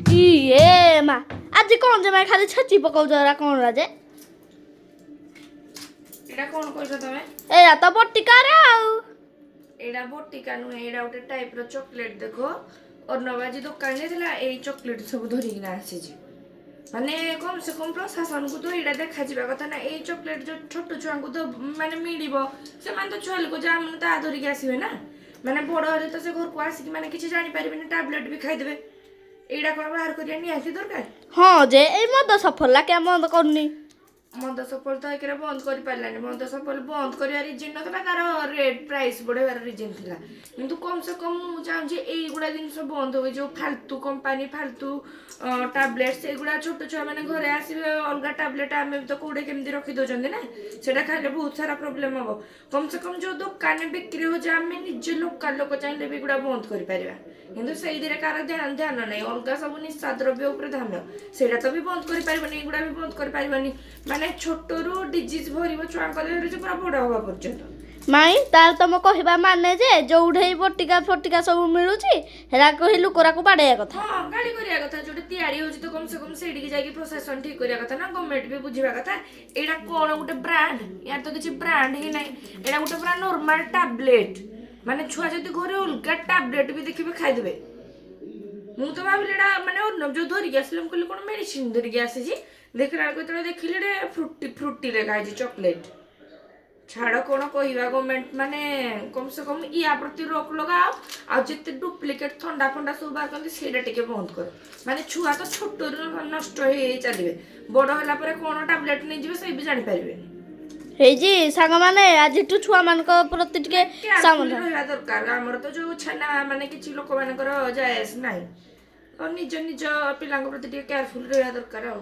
ଇଏ ମା, ଆଜି କଣ ଯେ ମା, ଖାଲି ଛେଚି ପକଉଛ? ଏରା କଣ ଯେ? ଏଇଟା କଣ କହିଲ ତମେ? ଏରା ତ ବଟିକାରେ ଆଉ। ଏଇଟା ବଟିକା ନୁହେଁ, ଏଇଟା ଗୋଟେ ଟାଇପର ଚକୋଲେଟ। ଦେଖ, ଅର୍ଣ୍ଣବ ଆଜି ଦୋକାନ ଯାଇଥିଲା, ଏଇ ଚକୋଲେଟ ସବୁ ଧରିକିନା ଆସିଛି। ମାନେ କମ ସେ କମ ପ୍ରଶାସନକୁ ତ ଏଇଟା ଦେଖାଯିବା କଥା ନା। ଏଇ ଚକୋଲେଟ ଯୋଉ ଛୋଟ ଛୁଆଙ୍କୁ ତ ମାନେ ମିଳିବ, ସେମାନେ ତ ଛୁଆ ଲୋକ, ଯାହା ମାନେ ତା ଧରିକି ଆସିବେ ନା। ମାନେ ବଡ ହେଲେ ତ ସେ ଘରକୁ ଆସିକି ମାନେ କିଛି ଜାଣିପାରିବେନି, ଟାବଲେଟ ବି ଖାଇଦେବେ। ଏଇଟା କଣ ବାହାର କରିବା ନିହାତି ଦରକାର? ହଁ ଯେ, ଏଇ ମଦ ସଫଲା କିଆ ବନ୍ଦ କରୁନି? ମଦ ସଫଲ ତ ଏକରେ ବନ୍ଦ କରିପାରିଲାନି। ମଦ ସଫଲ ବନ୍ଦ କରିବା ରିଜିନ୍ ନଥିଲା, ତାର ରେଟ୍ ପ୍ରାଇସ୍ ବଢ଼େଇବାର ରିଜିନ୍ ଥିଲା। କିନ୍ତୁ କମ୍ ସେ କମ୍ ମୁଁ ଚାହୁଁଛି ଏଇଗୁଡ଼ା ଜିନିଷ ବନ୍ଦ ହଉ। ଯୋଉ ଫାଲତୁ କମ୍ପାନୀ, ଫାଲତୁ ଟାବଲେଟ୍, ସେଇଗୁଡ଼ା ଛୋଟ ଛୁଆମାନେ ଘରେ ଆସିବେ, ଅଲଗା ଟାବଲେଟ୍ ଆମେ ବି ତ କୋଉଠି କେମିତି ରଖି ଦଉଛନ୍ତି ନା, ସେଇଟା ଖାଇଲେ ବହୁତ ସାରା ପ୍ରୋବ୍ଲେମ୍ ହବ। କମ୍ ସେ କମ୍ ଯୋଉ ଦୋକାନରେ ବିକ୍ରି ହଉଛି, ଆମେ ନିଜେ ଲୋକାଲ ଲୋକ ଚାହିଁଲେ ବି ଏଗୁଡ଼ା ବନ୍ଦ କରିପାରିବା। କିନ୍ତୁ ସେଇଥିରେ କାହାର ଧ୍ୟାନ ନାହିଁ। ଅଲଗା ସବୁ ନିଶା ଦ୍ରବ୍ୟ ଉପରେ ଧ୍ୟାନ। ସେଇଟା ତ ବି ବନ୍ଦ କରିପାରିବନି, ଏଗୁଡ଼ା ବି ବନ୍ଦ କରିପାରିବନି। ମାନେ ଛୋଟରୁ ଡିଜିଜ୍ ଭରିବ ଛୁଆଙ୍କ ଦେହରେ ଯେ ପୁରା ବଡ଼ ହବା ପର୍ଯ୍ୟନ୍ତ। ମାଇଁ, ତାହେଲେ ତମ କହିବା ମାନେ ଯେ ଯୋଉଠି ଏଇ ବଟିକା ଫଟିକା ସବୁ ମିଳୁଛି, ହେରା କହି ଲୋକରାକୁ ବାଡେଇବା କଥା? ହଁ, ଗାଳି କରିବା କଥା। ଯୋଉଠି ତିଆରି ହଉଛି ତ କମ ସେ କମ ସେଇଠିକି ଯାଇକି ପ୍ରଶାସନ ଠିକ କରିବା କଥା ନା, ଗଭର୍ଣ୍ଣମେଣ୍ଟ ବି ବୁଝିବା କଥା। ଏଇଟା କଣ ଗୋଟେ ବ୍ରାଣ୍ଡ? ୟାର ତ କିଛି ବ୍ରାଣ୍ଡ ହିଁ ନାହିଁ। ଏଇଟା ଗୋଟେ ପୁରା ନର୍ମାଲ ଟାବଲେଟ। ମାନେ ଛୁଆ ଯଦି ଘରେ ଅଲଗା ଟାବଲେଟ ବି ଦେଖିବେ, ଖାଇଦେବେ। ମୁଁ ତ ଭାବିଲି ଏଇଟା ମାନେ ଅର୍ଣ୍ଣବ ଯୋଉ ଧରିକି ଆସିଲେ, ମୁଁ କହିଲି କଣ ମେଡିସିନ ଧରିକି ଆସିଛି। ଦେଖିଲା ବେଳକୁ ଯେତେବେଳେ ଦେଖିଲି, ଏଇଟା ଫ୍ରୁଟି ଫ୍ରୁଟି ଲେଖା ହେଇଛି, ଚକୋଲେଟ। ଛାଡ଼, କଣ କହିବା। ଗଭର୍ଣ୍ଣମେଣ୍ଟ ମାନେ କମ ସେ କମ ୟା ପ୍ରତି ରୋକ ଲଗାଅ, ଆଉ ଯେତେ ଡୁପ୍ଲିକେଟ ଥଣ୍ଡା ଫଣ୍ଡା ସବୁ ବାହାର କରନ୍ତି, ସେଇଟା ଟିକେ ବନ୍ଦ କର। ମାନେ ଛୁଆ ତ ଛୋଟରୁ ନଷ୍ଟ ହେଇ ହେଇ ଚାଲିବେ, ବଡ଼ ହେଲା ପରେ କଣ ଟାବଲେଟ ନେଇଯିବେ, ସେଇ ବି ଜାଣିପାରିବେନି। ହେଇଛି ସାଙ୍ଗମାନେ, ଆଜିଠୁ ଛୁଆମାନଙ୍କ ପ୍ରତି ଟିକେ କେୟାରଫୁଲ ସାବଧାନ ରହିବା ଦରକାର। ଆମର ତ ଯୋଉ ଛେନା ମାନେ କିଛି ଲୋକମାନଙ୍କର ଯାଏ ଆସ ନାହିଁ। ଆଉ ନିଜ ନିଜ ପିଲାଙ୍କ ପ୍ରତି ଟିକେ କେୟାରଫୁଲ ରହିବା ଦରକାର ଆଉ।